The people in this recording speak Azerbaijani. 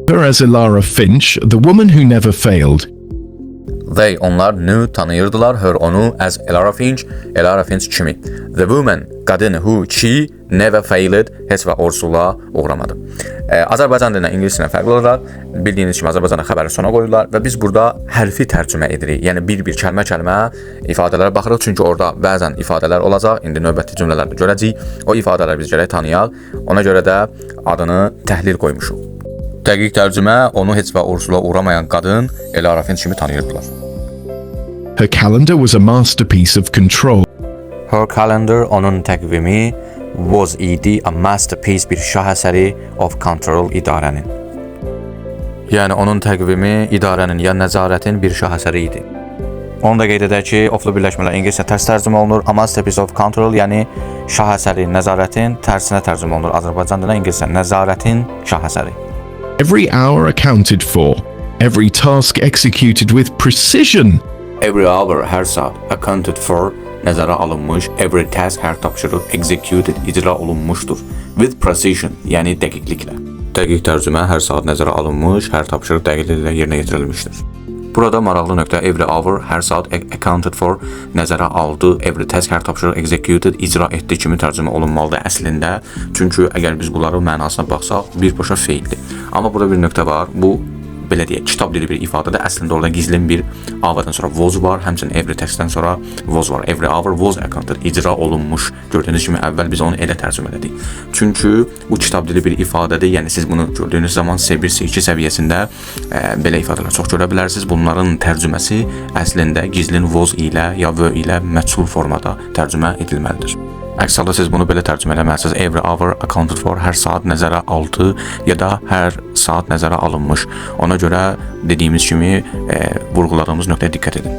Her as Elara Finch, the woman who never failed. They, onlar, knew, tanıyırdılar, her, onu, as Elara Finch, Elara Finch kimi. The woman, qadın, who, she, never failed, heç vaxt orsuzluğa uğramadı. Azərbaycan dilindən ingilis dilindən fərqli olaraq, bildiyiniz kimi Azərbaycanda xəbəri sona qoyurlar və biz burada hərfi tərcümə edirik. Yəni bir-bir kəlmə-kəlmə ifadələrə baxırıq, çünki orada bəzən ifadələr olacaq. İndi növbəti cümlələrdə görəcəyik. O ifadələri biz gərək tanıyaq. Ona görə də adını təhlil qoymuşuq. Dəqiq tərcümə: onu heç vaxt orsuzluğa uğramayan qadın Elara Finch kimi tanıyırdılar. Her calendar was a masterpiece of control. Her calendar, onun təqvimi, was, idi, a masterpiece, bir şah əsəri, of control, idarənin. Yəni onun təqvimi idarənin ya nəzarətin bir şah əsəri idi. Onu da qeyd edək ki, oflu birləşmələr ingiliscə tərs tərcümə olunur. A masterpiece of control, yəni şah əsəri nəzarətin tərsinə tərcümə olunur. Azərbaycan dilinə ingiliscə nəzarətin şah əsəri. Every hour accounted for, every task executed with precision. Every hour, hər saat, accounted for, nəzərə alınmış, every task, hər tapşırıq, executed, icra olunmuşdur. With precision, yəni dəqiqliklə. Dəqiq tərcümə: hər saat nəzərə alınmış, hər tapşırıq dəqiqliklə yerinə yetirilmişdir. Burada maraqlı nöqtə: every hour, hər saat, accounted for, nəzərə aldı, every task, hər tapşırıq, executed, icra etdi kimi tərcümə olunmalıdır əslində. Çünki əgər biz bunların mənasına baxsaq, birbaşa feildir. Amma burada bir nöqtə var. Bu, belə deyək, kitab dili bir ifadədə, əslində orada gizlin bir hour'dan sonra was var, həmçinin every task'dan sonra was var. Every hour was accounted, icra olunmuş. Gördüyünüz kimi əvvəl biz onu elə tərcümə elədik. Çünki bu kitab dili bir ifadədir. Yəni siz bunu gördüyünüz zaman C1, C2 səviyyəsində belə ifadələr çox görə bilərsiniz. Bunların tərcüməsi əslində gizlin was ilə ya were ilə məchul formada tərcümə edilməlidir. Əks halda siz bunu belə tərcümə eləməlisiniz: Every hour accounted for, hər saat nəzərə aldı ya da hər saat nəzərə alınmış. Ona görə dediyimiz kimi vurğuladığımız nöqtəyə diqqət edin.